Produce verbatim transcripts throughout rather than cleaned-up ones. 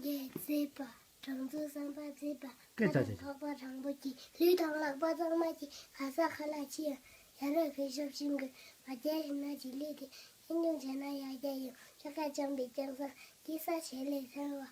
ཡས་བརྩེགས་པ། གྲོང་ཚོ་བསམ་པ་བརྩེགས་པ། སྐད་ཆ་ཆེ་ཆེ། ཁ་དང་ལྷགས་པ་དྲང་པོ་གྱིས། ལུས་དང་ལག་པ་གཙང་མ་གྱིས། ག་ས་ག་ལ་ཕྱིན་ཡང་། ཡ་རབས་གུས་ཞབས་ཤིང་གི། མ་བརྒྱལ་ཞིང་ན་འཇིགས་ལས་འདས། ཁེངས་སྐྱུང་བྱས་ན་ཡར་རྒྱས་ཡོང་། ཆོལ་ཁ་འཆམ་པའི་རྒྱལ་ས་འདི། ས་བྱེས་ལས་ཐར་བ།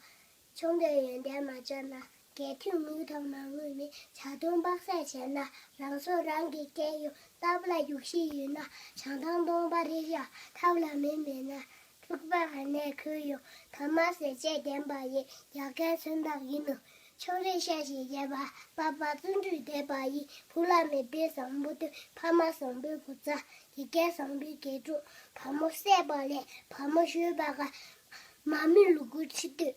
ཆུང་དུས་ཡོན་ཏན་མ་བཅོས་ན། རྒས་ཐོས་ངུ་དང་མ་ངུས་མེད། བྱ་དུང་དཔག་ཚད་བྱས་ན། རང་སྲོག་རང་གིས་བསྐྱལ་ཡོང་། སྟབས་ལ་ཡུག་ཤི་ཡོད་ན། བྱང་ཐང་སྟོང་པ་རེད་ཡ། ཐབས་ལ་མེ་མེད་ན། འཁྲུག་པ་ག་ནས་ཁུར་ཡོང་། ཐ་མག་ཟས་བཅད་བདེན་པ་ཡིན། ཡ་གའི་མཚོན་རྟགས་ཡིན་ནོ། ཕྱོགས་རིས་ཤ་ཞེས་བྱ་བ། པ་ཕ་བརྩོན་འགྲུས་འདས་པ་ཡིན། བུ་ལ་མེས་པོའི་བཟང་པོ་སྟོན། ཕ་མ་བཟང་པོའི་བུ་ཚ། ཡ་གའི་བཟང་པོའི་དགེ་ཕྲུག་བ་མོ་བསད་པ་ལས། བ་མོ་གཞོས་པ་དགའ། མ་རྨོས་ལུ་གུ་འཆི་འདོད།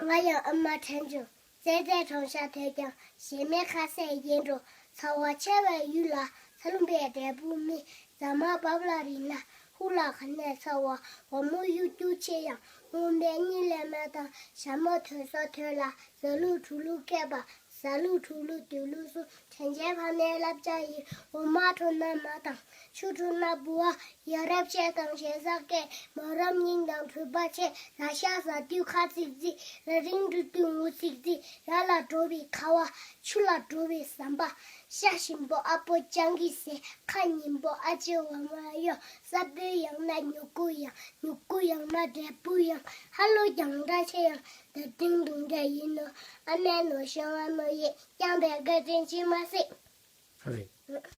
ང་ཡང་ཨ་མ་དྲན་བྱུང་། བཙལ་བཙལ་གྲོང་ཤ་དོད་ཀྱང་། གཞན་མའི་ཁ་ཟས་ཡིན་འགྲོ། ཚ་བ་ཆེ་བའི་ཡུལ་ལ། ཚ་ལུ་པའི་འབྲས་བུ་སྨིན། རྫ་མ་བབས་ལ་རིལ་ན། ཧུ་ལ་ག་ནས་ཚ་བ། བ་མོ་གཡོ་སྒྱུ་ཆེ་ཡང་། སྔོན་པའི་གཉིད་ལས་མ་བཏང་། ཞྭ་མོ་དོད་ས་དོད་ལ། ཟ་ལུག་འཁྲུ་ལུག་སྐྱེས་པ། ཟ་ལུག་འཁྲུ་ལུག་སྡོད་ལུག་གསུམ། དྲིན་ཅན་ཕ་མའི་བསླབ་བྱ་ཡིན། འོ་མ་འཕྲོ་ན་མ་བཏང་། ཆུ་འཕྲོ་ན་ལྦུ་བ། ཡ་རབས་བཤད་སྟངས་ཞེ་ས་སྐད། མོ་རམ་སྙིང་དང་གྲོད་པ་ཆེ། ར་ཤ་ཟ་དུས་ཁ་ཚིག་ཚིག་ར་རིང་འགྲོ་དུས་ངུ་ཚིག་ཚིག་ར་ལ་འགྲོ་བའི་ཁ་བ། ཆུ་ལ་འགྲོ་བའི་ཟམ་པ། ཤ་ཞིམ་པོ་ཨ་ཕོ་སྤྱང་ཀི་ཟས། ཁ་སྙན་པོ་ཨ་ཅེ་འོ་མ་གཡོ། ས་བོན་ཡང་ན་མྱུ་གུ་ཡང་། མྱུ་གུ་ཡང་ན་འབྲས་བུ་ཡང་། ཧ་ལོ་རྒྱང་གྲགས་ཆེ་ཡང་། འདར་ལྡིང་དུང་སྒྲ་ཡིན་ནོ། ཨ་མའི་ནོར་གཞོན་ཨ་མོ་ཡིན། རྐྱང་པའི་བཀའ་དྲིན་ཅི་མ་སྲིད། ཨ་རེད།